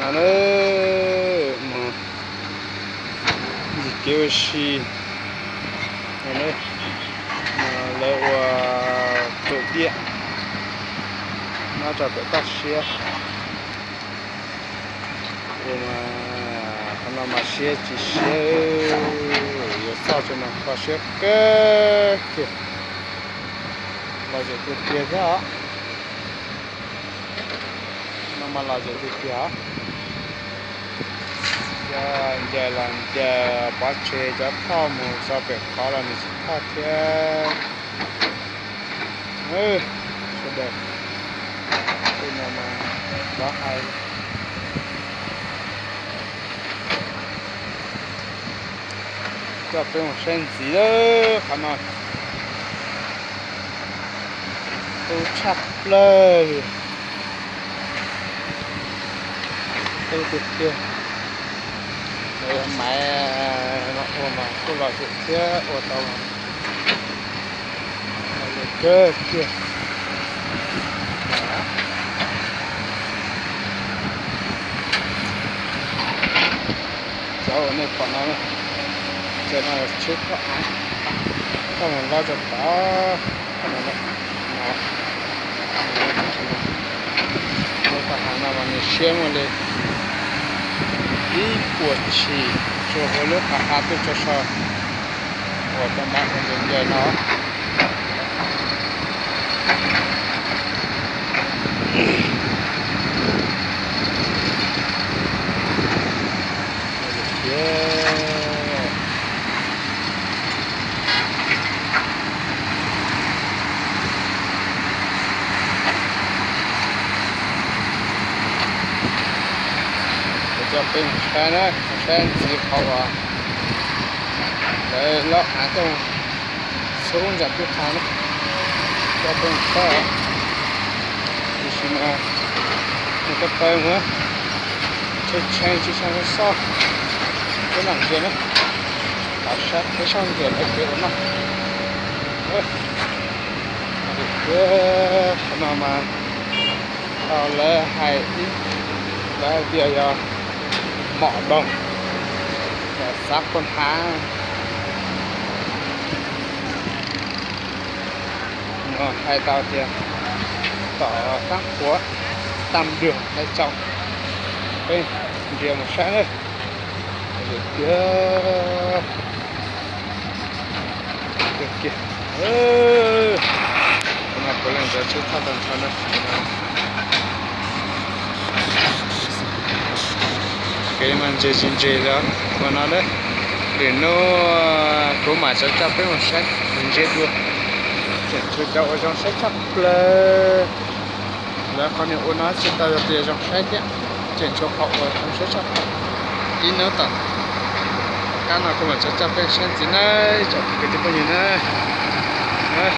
Mus ncig kev ua si, lawv ua txum diaj nyob rau pem toj siab. Ua mas qhov no mas siab tsis siab, yuav xauj tso mas kho siab kawg kiag. Lom zem tiag tiag thiab os. No mas lom zem tiag tiag os. Cov ncaws los ncaws, pov tseg cov thoj mus tso pem qhov los nws tsis thoj thiab. Sawv daws, tej no mas pov hais. Coj peb mus saib ntxiv lawm qhov no. Tub tshaj plaws li. Tub tiag tiag. Maiv no ua mas kuj lom zem thiab ua tau lom zem kawg kiag. Cov uas nej pom no, cov no tsheb thoj av, thoj mus loj rau tod. Lub qhov hav no mas nws siab muaj li ib puas tshim tsuas hauv lub qhov hav tuaj tso so uas cov npab uas ncaws ncaws no. Coj peb mus saib na, mus saib ntxiv qhov uas lawv lob av coj txhub ntawm kwj ha na. Coj peb mus saib, tiam sis mas nws ko taw mus tshee tshee tsis tshee xoj, peb mam ntsia na. Tom sab peb soj ntsuam lawv kev ua noj. Qhov no mas tau lawv hais, lawv hais tias yog mom doog, xav pon hav no hais tau tias tom qaab qhuav tam duag lawv tso. Peb ntsia mus saib na. Tiag, tiag kiag. Qhov no puav leej cov tsheb thoj tag nrho na. Kev mas ntse tsis ntse li ua no na. Lwm hnub kuv mam tso coj peb mus saib ntsia dua. Tseem tshuav cov uas zoo saib tshaj plaws. Lawv qhov nws ua no tsis tau yog tias zoo saib thiab, tseem tshuav qhov uas zoo saib tshaj plaws. Ib hnub tom qab no kuv mam tso coj peb saib ntxiv na, ib tsoom kwv tij phooj ywg na.